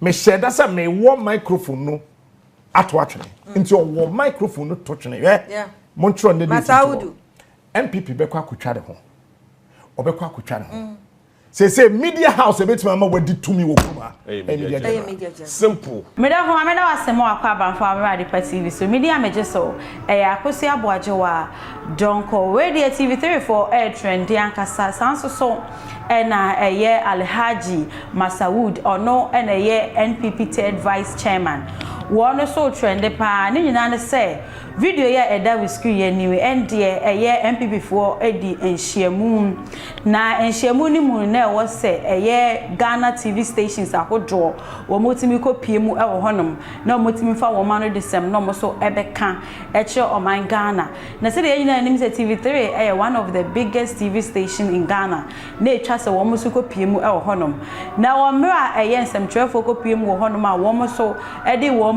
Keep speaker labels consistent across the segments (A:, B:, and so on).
A: Mehyɛ da sɛ mewɔ microphone no ato atwene, nti ɔwɔ microphone no to twene hwɛ. Montwerɛ ne de
B: Masaudu.
A: NPP bɛkɔ akotwa ne ho, ɔbɛkɔ akotwa ne ho. Sese media house ebetumi ama wadi tumi wɔ kurom ha.
C: Ɛyɛ
A: ɛyɛ
C: media
A: media
B: ɛyɛ
A: general.
B: Media general.
C: Simple.
D: Meda fo maame da wase ma wakɔ abamfo amra Adepa TV so. Medi amegye so ɛyɛ Akosi Aboagyewa Dɔnkɔ. Wei deɛ, TV3 foɔ ɛyɛ trendy ankasa. Saa nso so ɛna ɛyɛ Alhaji Masawood, ɔno ɛna ɛyɛ NPP third vice chairman. Wɔn nso trendy paa. Ne nyinaa ne sɛ video yi a ɛda wɔ screen yɛ anim, ɛndeɛ ɛyɛ NPP foɔ adi nhyiamu, na nhyiamu no mu na ɛwɔ sɛ ɛyɛ Ghana TV stations ahodoɔ wɔn tumi kɔ pie mu ɛwɔ hɔnom na wɔn tumi fa wɔn ano de sɛm na wɔn nso ɛbɛka ɛkyerɛ ɔman Ghana. Na sɛdeɛ yɛn nyinaa anim sɛ TV3 ɛyɛ one of the biggest TV station in Ghana, na etwa sɛ wɔn nso kɔ pie mu ɛwɔ hɔnom. Na wɔn mmerɛ a ɛyɛ nsɛmtwerɛfoɔ kɔ pie mu wɔ hɔnom a wɔn nso ɛde wɔn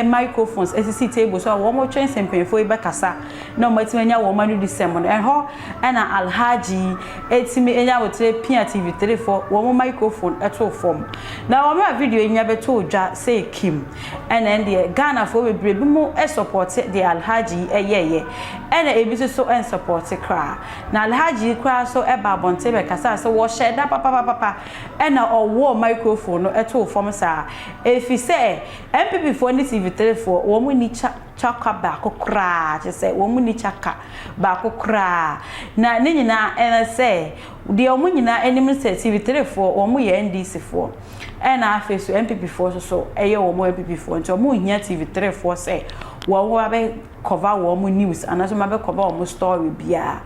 D: microphones esisi table so a wɔn twɛn sɛ mpanyinfoɔ yi bɛkasa na wɔn atumi anya wɔn ano di sɛm no, ɛhɔ ɛna Alhaji etimi anya abotire pia TV3 foɔ wɔn microphone ɛto fam. Na wɔn a video yi nya bɛto dwa sɛ kim, ɛna ɛndeɛ Ghanafoɔ bebree bi mu ɛsupport deɛ Alhaji yi ɛyɛɛyɛ, ɛna ebi nso so ɛnsupport koraa. Na Alhaji yi koraa so ɛba abɔnten bɛkasa sɛ wɔhyɛ da papapapa ɛna ɔwɔ microphone no ɛto fam saa, efi sɛ NPP foɔ ne TV3 foɔ wɔn ni kya kyaka baako koraa, kyerɛ sɛ wɔn ni kyaka baako koraa. Na ne nyinaa ɛna sɛ deɛ wɔn nyinaa anim sɛ TV3 foɔ wɔn yɛ NDC foɔ, ɛna afei so NPP foɔ nso so ɛyɛ wɔn NPP foɔ, nti wɔn nhia TV3 foɔ sɛ wɔn abɛ cover wɔn news anaasɛ wɔn abɛ cover wɔn story biara.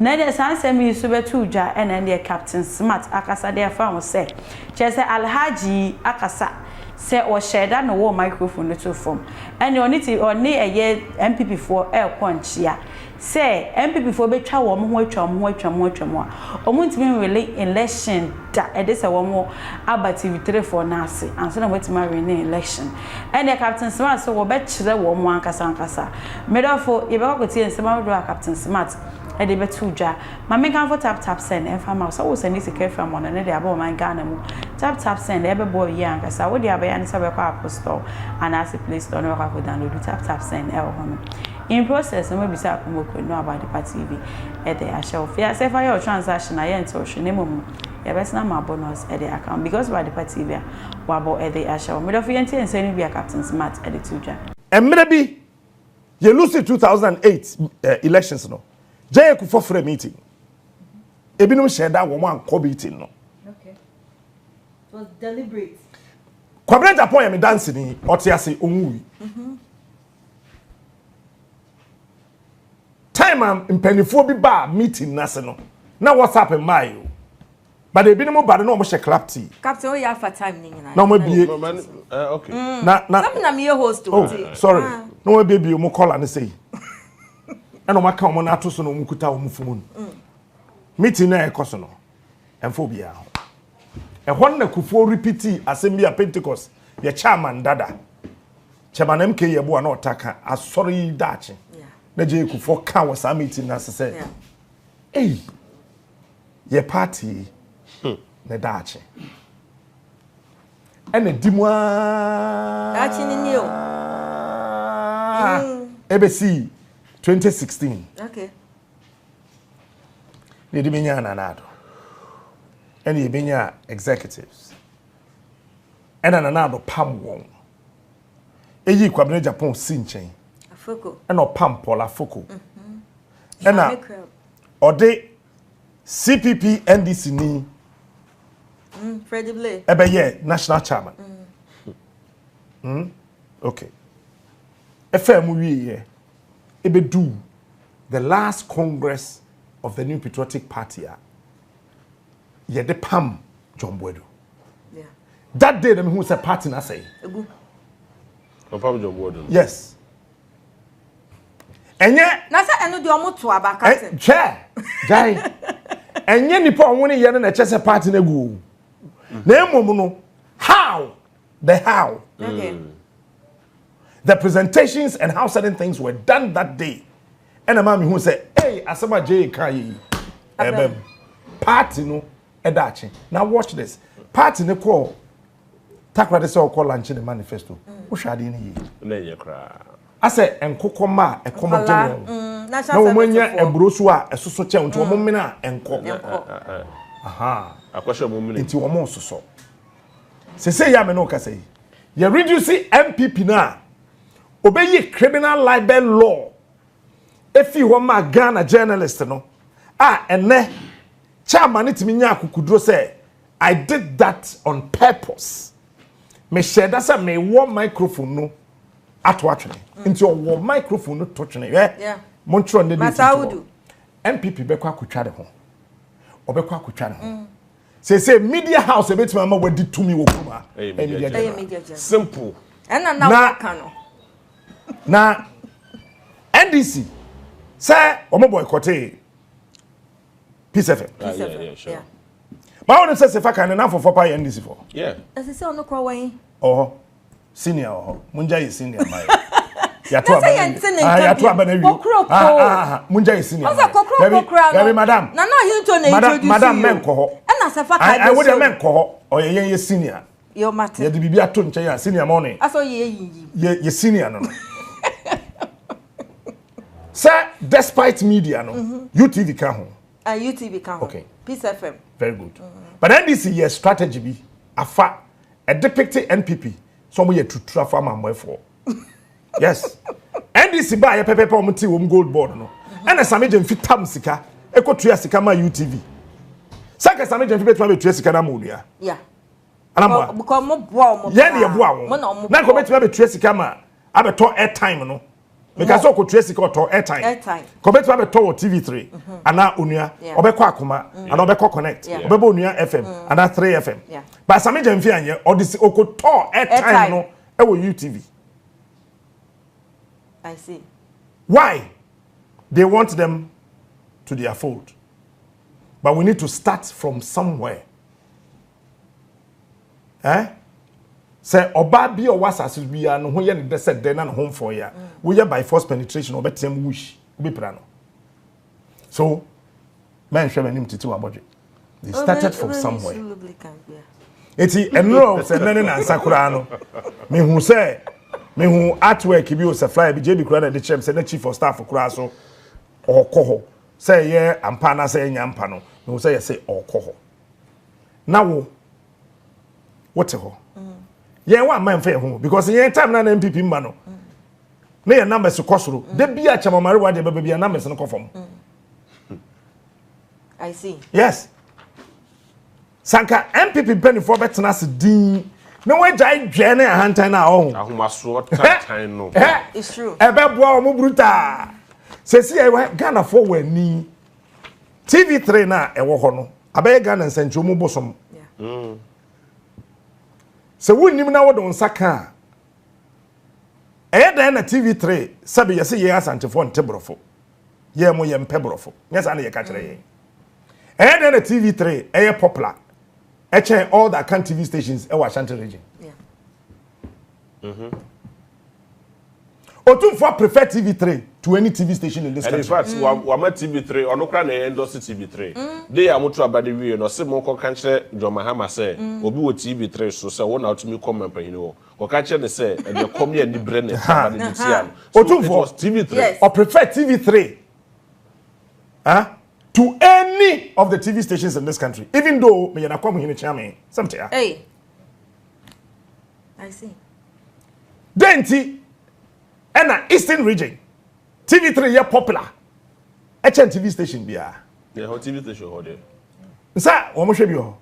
D: Na deɛ saa nsɛm yi so bɛto dwa, ɛna deɛ Captain Smart akasa de afa ho sɛ kyerɛ sɛ Alhaji akasa sɛ ɔhyɛ da na ɔwɔ microphone no to fam, ɛne ɔne ti ɔne ɛyɛ NPP foɔ ɛrekɔ nkyia sɛ NPP foɔ bɛtwa wɔn ho, atwa wɔn ho, atwa wɔn ho, atwa wɔn a wɔn ntumi nwin election da. Ɛde sɛ wɔn aba TV3 foɔ n'ase ansa na wɔatumi awin election. Ɛne Captain Smart sɛ wɔbɛkyerɛ wɔn ankasa ankasa. Mmedɔfo, yɛbɛkɔ akɔtie nsɛm ahodoɔ a Captain Smart ɛde bɛto dwa. Maame nkanfo Tap Tap Send ɛmfa ma wo sɛ wo send sika fira mɔ no ne de aba ɔman Ghana mu. Tap Tap Send ɛbɛboa yie ankasa. Wode abɛyɛ ne sɛ wobɛkɔ Apple Store anaasɛ Play Store na wɔkɔ akɔ download Tap Tap Send ɛwɔ hɔ no. In process no, wobɛbisa promo code no aba Adepa TV ɛde ahyɛ wo fie sɛ fa yɛ wo transaction a yɛnte wo hwɛ, na mmom no yɛbɛsena ma bonus ɛde account because of Adepa TV a wabɔ ɛde ahyɛ wo. Medɔfo, yɛntie nsɛm no bi a Captain Smart ɛde to dwa.
A: Mmerɛ bi yɛ lose 2008 elections no, J.A. Kufuor frɛ meeting, ebinom hyɛ da wɔn ankɔ meeting no.
B: Okay. It was deliberate.
A: Kwabena Agyapong yɛ me danseni, ɔte ase, ɔnwui. Time a mpanimfoɔ bi baa meeting n'ase no, na WhatsApp mmaa yi o, but ebinom ba no na wɔn hyɛ club tea.
B: Captain, oh, yeah, for time ni nyinaa.
A: Na wɔn abie.
C: Okay.
A: Na
B: Some na me host.
A: Oh, sorry. Na wɔn abiebie wɔn kɔla ne sɛyi, ɛna wɔn aka wɔn n'ato so na wɔn kuta wɔn phone. Meeting na ɛkɔ so no, ɛnfa obiara ho. Ɛhɔ na Kufuor repeat asɛm bi a Pentecost yɛ chairman dada, Chairman MK Yeboah, na ɔta ka asɔre yi daakye na gye Kufuor ka wɔ saa meeting n'ase sɛ ei, yɛ party yi ne daakye ɛna di mu aa.
B: Daakye ni ni o.
A: Ɛbɛsi 2016 na yɛde bɛnya Nana Addo, ɛna yɛbɛnya executives, ɛna Nana Addo pam wɔn, eyi Kwabena Agyapong si nkyɛn.
B: Afoko.
A: Ɛna ɔpam Paul Afoko, ɛna ɔde CPP NDC ni
B: Freddie Blay.
A: Ɛbɛyɛ national chairman. Okay, ɛfɛ mu wie yɛ ɛbɛdu the last congress of the New Patriotic Party a yɛde pam John Boadu. That day na mehu sɛ party na sɛe.
B: Egu.
C: Ɔpam John Boadu no.
A: Yes, ɛnyɛ
B: Na sɛ ɛno deɛ, ɔmo to aba, Captain.
A: Hwɛ, gyae, ɛnyɛ nipa a ɔmo ne yɛ no na ɛkyɛ sɛ party no agu o, na mmom no how the how the presentations and how certain things were done that day ɛna maa mi hu sɛ ɛy asɛm a jay ka yɛ yi ɛbɛm party no ɛda akye. Now watch this, party no kɔɔ. Takoradi sɛ ɔkɔ launch ne manifesto. Wohwɛ adeɛ no yie.
C: Na ɛnyɛ koraa.
A: Asɛ nkokɔ mma a ɛkɔm de
B: Nkwadaa,
A: wɔn.
B: na
A: Na wɔn anya
B: servicefoɔ.
A: aburo so a ɛsoso kyɛn nti wɔn mene a ɛnkɔ.
B: Ɛnkɔ.
A: Aha.
C: Akɔhyɛ wɔn mene.
A: Nti wɔn sosɔ. Sese yi a me ne wo kasa yi, yɛ reduce NPP no a obeyi criminal libel law efi hɔ ma Ghana journalist no a ɛnɛ chairman no tumi nya akokuduro sɛ, "I did that on purpose. Mehyɛ da sɛ mewɔ microphone no ato atwene." Nti ɔwɔ microphone no to twene hwɛ. Montwerɛ ne de
B: Masaudu.
A: NPP bɛkɔ akotwa ne ho, ɔbɛkɔ akotwa ne ho. Sese media house ebetumi ama wadi tumi wɔ kurom ha.
C: Ɛyɛ
A: ɛyɛ
C: media
A: media
B: Ɛyɛ
A: general.
B: media general.
C: Simple.
B: Ɛna na wɔka no.
A: Na NDC sɛ wɔn boycott Peace FM.
C: Ah, yeah, sure.
A: Maa wɔn sɛ sefa kan ne n'afɔfɔ pa yɛ NDC fo.
B: Ɛsɛ sɛ ɔno kora wɔn.
A: Ɔwɔ hɔ senior wɔ hɔ, mungya yɛ senior ma yɛ. Yàtò
B: Na sɛ
A: aba na
B: yɛnte ne
A: wie, ah,
B: nka
A: yàtò
B: bi.
A: aba na wie.
B: Kokoroko.
A: Ah, ah, ah, mungya yɛ senior ma
B: Ɔsɛ
A: yɛ.
B: kokoroko
A: Dabi,
B: kora no.
A: dabi, madam.
B: Nana Ahinto na
A: Madam,
B: introduce
A: madam
B: you.
A: mɛnkɔ hɔ.
B: Ɛna sɛ fa
A: Ayi,
B: ka
A: ayi, wo deɛ
B: bɛhyɛ
A: mɛnkɔ hɔ, ɔyɛ yɛn yɛ senior.
B: Yɛ mate.
A: Yɛde biribi ato nkyɛn a senior ma ɔne.
B: Asɛ ɔyɛ yiyi.
A: Yɛ senior no. Sɛ despite media no, UTV ka ho.
B: Ah, UTV ka ho.
A: Okay.
B: Peace FM.
A: Very good. But NDC yɛ strategy bi afa ɛdepict NPP sɛ ɔmo yɛ tuturafo amammɔɛfoɔ. Yes. NDC ba yɛ pɛpɛpɛ, ɔmo te wɔn gold board no. Ɛna Sammy Gyamfi tam sika ɛkɔtua sika ma UTV. Sɛ nka Sammy Gyamfi bɛtumi abɛtua sika no ama onua. Anamoa.
B: Because mo boa ɔmo.
A: Yɛn de yɛboa
B: Mo na
A: wɔn.
B: ɔmo
A: Na nka
B: boa.
A: ɔbɛtumi abɛtua sika ma abɛtɔ airtime no. Meka sɛ ɔkɔtua sika ɔtɔ airtime.
B: Airtime.
A: Ka ɔbɛtumi abɛtɔ wɔ TV3 anaa onua. Ɔbɛkɔ Akoma anaa ɔbɛkɔ Connect. Ɔbɛbɔ Onua FM anaa 3 FM. But Sammy Gyamfi anyɛ, ɔde si ɔkɔtɔɔ airtime
B: Airtime.
A: no ɛwɔ UTV.
B: I see.
A: Why? They want them to their fold. But we need to start from somewhere. Eh? Sɛ ɔbaa bi a ɔwɔ asase biara ne ho yɛ ne dɛ sɛ dɛ na ne ho mfɔ yɛ a, woyɛ by force penetration, ɔbɛteɛ mu wush, wobɛpira no. So mɛnhwɛ m'anim tete wɔ abɔdwe. They started from somewhere. Eti ɛnura sɛ nnɛ ne nansa koraa no, mehu sɛ mehu artwork bi o, sɛ flyer bi, JB koraa na ɛde kyerɛ m sɛ na chief of staff koraa so ɔkɔ hɔ, sɛ ɛyɛ ampa anaasɛ ɛnyɛ ampa no, mehu sɛ yɛsɛ ɔkɔ hɔ. Na wo wote hɔ, yɛn wa ama mfa yɛn ho because yɛn time na na NPP mma no ne yɛn numbers kɔ soro de bi a kyɛmɔmarewa deɛ bɛbɛ bi a numbers no kɔ fam.
B: I see.
A: Yes, sanka NPP mpanimfoɔ bɛtena ase din na wɔagyae dwɛ ne ahantan no a ɔho
C: Ahomasoɔ tantan no.
B: It's true.
A: Ɛbɛboa wɔn brutaa. Sɛsi yɛ Ghanafoɔ wɔ ani TV3 no a ɛwɔ hɔ no abɛyɛ Ghana nsɛnkyerɛ mu bosom. Sɛ wonnim na wode wo nsa ka a, ɛyɛ dan na TV3 sɛbe yɛsɛ yɛn Asantefoɔ nte borɔfo, yɛn mo yɛmpɛ borɔfo, nyɛ saa na yɛka kyerɛ yɛn. Ɛyɛ dan na TV3 ɛyɛ popular ɛkyɛn all the Akan TV stations ɛwɔ Ashanti Region. Otumfoɔ prefer TV3 to any TV station in this
C: And in
A: country.
C: fact, wama TV3, ɔno kora na ɛyɛ endorse TV3. De a moto aba de wie no, ɔse monkɔka nkyerɛ John Mahama sɛ obi wɔ TV3 so sɛ wo na wotumi kɔ mampanyini hɔ. Kɔka kyerɛ ne sɛ ɛdeɛ kɔm yɛ aniberɛ na ɛte aba no de tia no. So it
A: Otumfoɔ.
C: was TV3.
A: Or prefer TV3, huh, to any of the TV stations in this country, even though me yana kwamu hini chame, something.
B: Hey. I see.
A: Denti, ɛna Eastern Region, TV3 yɛ popular ɛkyɛn TV station biara.
C: Yeah, hɔ TV station hɔ deɛ.
A: Nsa wɔn hwɛ bi wɔ hɔ.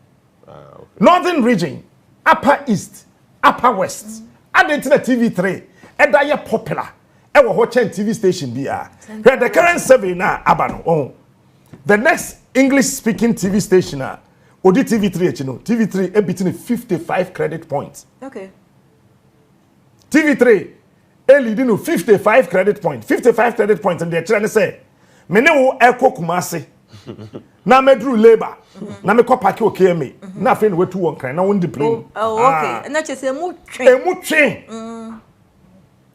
C: Ah, okay.
A: Northern Region, Upper East, Upper West. Adɛn nti na TV3 ɛda yɛ popular ɛwɔ hɔ kyɛn TV station biara? Hwɛ the current survey na aba no. Oh. The next English speaking TV station a odi TV3 akyi no, TV3 ebeat ne 55 credit points. TV3 elead no 55 credit point. 55 credit point no deɛ kyerɛ ne sɛ me ne wo ɛkɔ Kumase na mɛduru Labour na mekɔ park wɔ KMA na afei na watu wɔ Nkran na wɔn di plane.
B: Oh, okay. Ɛna kyerɛ sɛ emu twe.
A: Emu twe.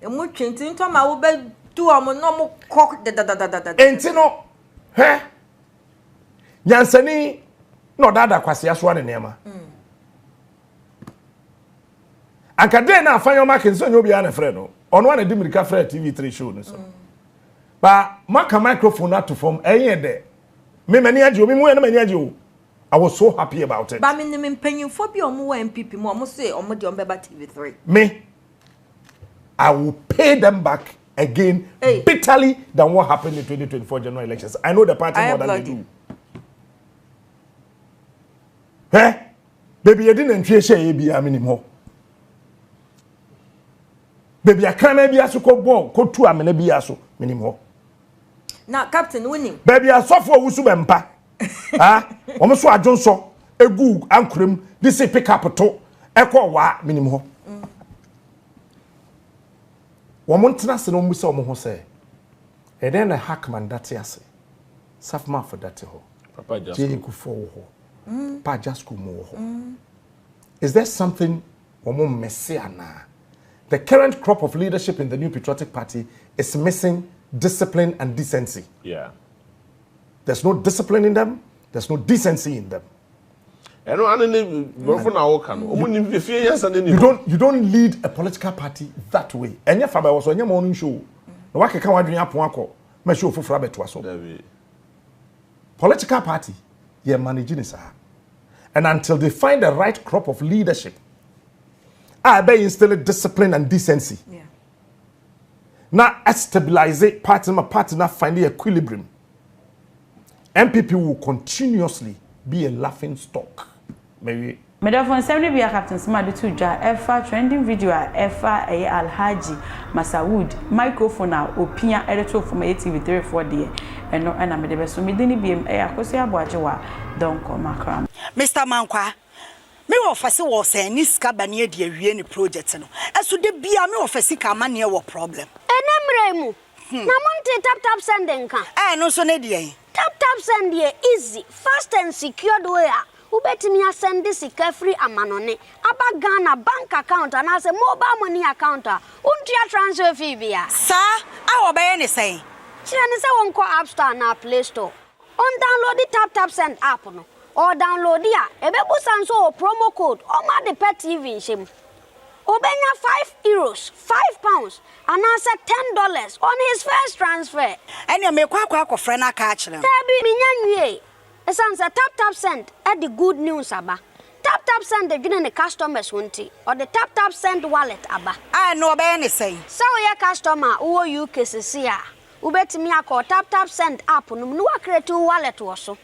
B: Emu twe nti ntɔma wo bɛ du ɔmo na ɔmo kɔ dadadadada.
A: Enti no, hwɛ, nyansani na ɔdaadaa kwasea soa ne nneɛma. Anka dɛn na Afanyɔ Markin sɛ ɔnyɛ obiara na ɛfrɛ no. Ɔno ara na ɛde mmirika frɛɛ TV3 show no so. Ba moaka microphone no ato fam ɛnyɛ dɛ. Me m'ani agye o, me mu yɛ na m'ani agye o. I was so happy about it.
B: Ba menim mpanyinfoɔ bi a wɔn wɔ NPP mu a wɔn se wɔn deɛ wɔn bɛba TV3.
A: Me, I will pay them back again hey. bitterly than what happened in 2024 general elections. I know the party more than they do. Hwɛ, baabi yɛde nantwie hyɛ yɛ biara menim hɔ. Baabi akraman bi aso kɔ bɔ kɔtu amena bi aso menim hɔ.
B: Na captain wonim.
A: Baabi asɔfo a wusu bɛmpa. Ha, wɔn so adwonsɔ egu ankorem de si pick up to ɛkɔ waa menim hɔ. Wɔn ntena ase na wɔn bisa wɔn ho sɛ, ɛdɛn na Hackman da te ase? Safmafo da te hɔ.
C: Papa Jasco.
A: J.A. Kufuor wɔ hɔ. Mm. Pa Jasco mu wɔ hɔ. Mm. Is there something wɔn mmɛse anaa? The current crop of leadership in the New Patriotic Party is missing discipline and decency.
C: Yeah.
A: There's no discipline in them. There's no decency in them.
C: ɛno ano ne borɔfo na awoka no ɔmo nim efie yɛnsa ne
A: ni. You don't you don't lead a political party that way. Ɛnyɛ fa bɛwɔ so ɛnyɛ ma ɔno nhyɛ o. Na wakeka wadwene apon akɔ ma show foforɔ abɛtoa so. Political party yɛ manage ne saa. And until they find the right crop of leadership a ɛbɛ instill discipline and decency.
B: Yeah.
A: Na stabilize party ma party na find the equilibrium. NPP will continuously be a laughing stock. Mawie.
D: Medɔfo nsɛm no bi a Captain Smart de too dwa ɛfa trending video a ɛfa ɛyɛ Alhaji Masawood microphone a opia de too fam ɛyɛ TV3 foɔ deɛ ɛno na mede bɛso me dini biom ɛyɛ Akosua Aboagyewa Donkor Makram.
E: Mister Mankwaa, me wɔfa se wɔɔsɛn ne sika ba ne adi awie ne project no, ɛso da biaa me wɔfa sika amaneɛ wɔ problem.
F: Ɛnnɛ mmerɛ yi mu, na montee tap tap send nka?
E: Ɛɛ no nso ne deɛn?
F: Tap tap send yɛ easy, fast and secured way a wobɛtumi asɛnde sika firi amanɔne aba Ghana bank account anaasɛ mobile money account a wontua transfer fee biara.
E: Saa a wɔbɛyɛ ne sɛn?
F: Kyerɛ no sɛ ɔnkɔ App Store anaa Play Store, ɔndownloadi Tap Tap Send app no. Ɔredownloadi a, ɛbɛbusa nso ɔwɔ promo code ɔma ade pɛ TV nhyɛ mu. Obenya €5, £5, anaasɛ $10 on his first transfer.
E: Ɛnneɛ merekɔ akɔ akɔfrɛ no aka akyerɛ no.
F: Daabi, mennya nwiei. Esiane sɛ TapTapSend de good news aba, TapTapSend dwene ne customers ho nti, ɔde TapTapSend Wallet aba.
E: A ɛno ɔbɛyɛ ne sɛn?
F: Sɛ woyɛ customer a wowɔ UK sesei a, wobɛtumi akɔ TapTapSend app no mu na woacreate wo wallet wɔ so.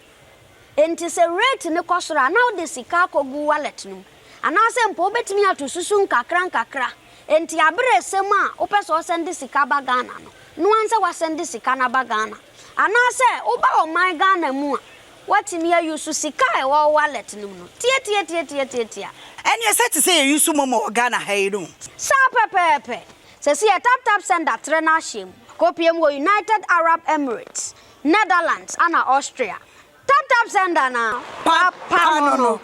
F: Enti sɛ rate no kɔ soro a, na wode sika akɔgu wo wallet no mu. Anaasɛ mpo wobɛtumi ato susu nkakrankakra. Enti aberɛ ɛsɛ mu a wopɛ sɛ ɔsɛnde sika ba Ghana no, noa nsɛ woasɛnde sika no aba Ghana. Anaasɛ woba ɔman Ghana mu a, woatumi a use sika a ɛwɔ wo wallet no mu no. Tiatiatiatiatiatia.
E: Ɛneɛ sɛ te sɛ yɛ use momo wɔ Ghana ha yi no.
F: Saa pɛpɛɛpɛ. Sɛsi yɛ tap tap send atrɛ no ahyɛ mu. Akɔpie mu wɔ United Arab Emirates, Netherlands ana Austria. Tap tap send anaa?
E: Papa no no.